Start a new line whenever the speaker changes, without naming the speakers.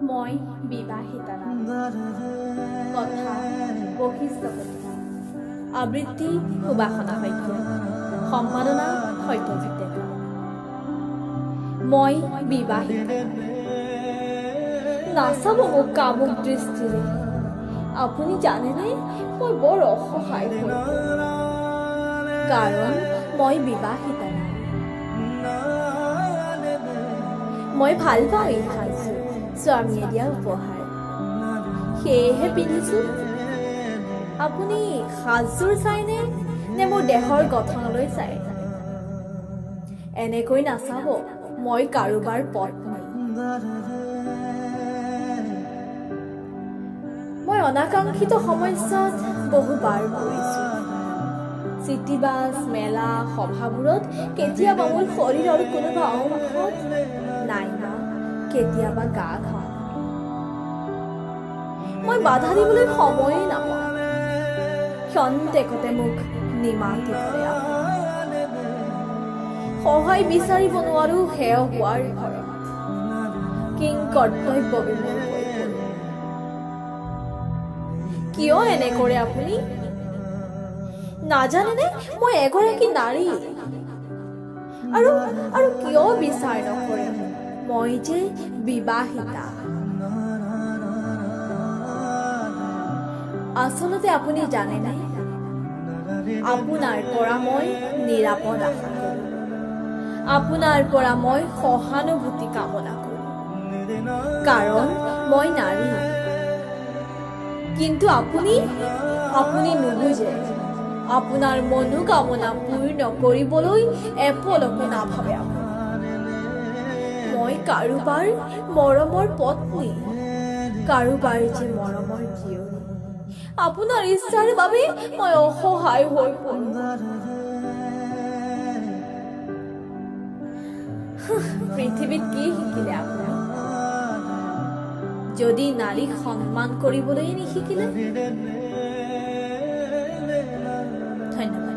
মই বিবাহিতা নাৰী। কথা বশিষ্ঠ কলিতা, আবৃত্তি সুবাসনা শইকীয়া, সম্পাদনা সত্যজিৎ ডেকা। মই বিবাহিতা। নাচাব মোক কামুক দৃষ্টিৰে। আপুনি জানেনে, মই বৰ অসহায় হৈ পৰোঁ, কাৰণ মই বিবাহিতা নাৰী। মই ভাল পাওঁ এই সাজযোৰ, স্বামীয়ে দিয়া উপহাৰ, সেয়েহে পিন্ধিছো। আপুনি সাজযোৰ চাইনে নে মোৰ দেহৰ গঠনলৈ চাই? এনেকৈ নাচাব, মই কাৰোবাৰ পত্নী। মই অনাকাংক্ষিত সমস্যাত বহুবাৰ পৰিছো। চিটি বাছ, মেলা সভাবোৰত কেতিয়াবা মোৰ শৰীৰৰ কোনোবা অংশত নাইবা কেতিয়াবা গা ঘাম। মই বাধা দিবলৈ সময়েই নাপাওঁ। ক্ষন্তেকতে মোক নিমাতি ধৰে আপুনি। সহায় বিচাৰিব নোৱাৰো হেয় হোৱাৰ ভয়ত। কিং কৰ্তব্য বিমূঢ় হৈ পৰো। কিয় এনে কৰে আপুনি? নাজানেনে মই এগৰাকী নাৰী? আৰু কিয় বিচাৰ নকৰে মই যে বিবাহিতা? আচলতে আপুনি জানেনে, আপোনাৰ পৰা মই নিৰাপদ আশা কৰোঁ, আপোনাৰ পৰা মই সহানুভূতি কামনা কৰোঁ, কাৰণ মই নাৰী। কিন্তু আপুনি নুবুজে। আপোনাৰ মনোকামনা পূৰ্ণ কৰিবলৈ এপলকো নাভাবে আপুনি। মই কাৰোবাৰ মৰমৰ পত্নী, কাৰোবাৰ যে মৰমৰ জীয়ৰী। আপোনাৰ ইচ্ছাৰ বাবে মই অসহায় হৈ পৰোঁ। পৃথিৱীত কি শিকিলে আপুনি, যদি নাৰীক সন্মান কৰিবলৈ নিশিকিলে? ধন্যবাদ।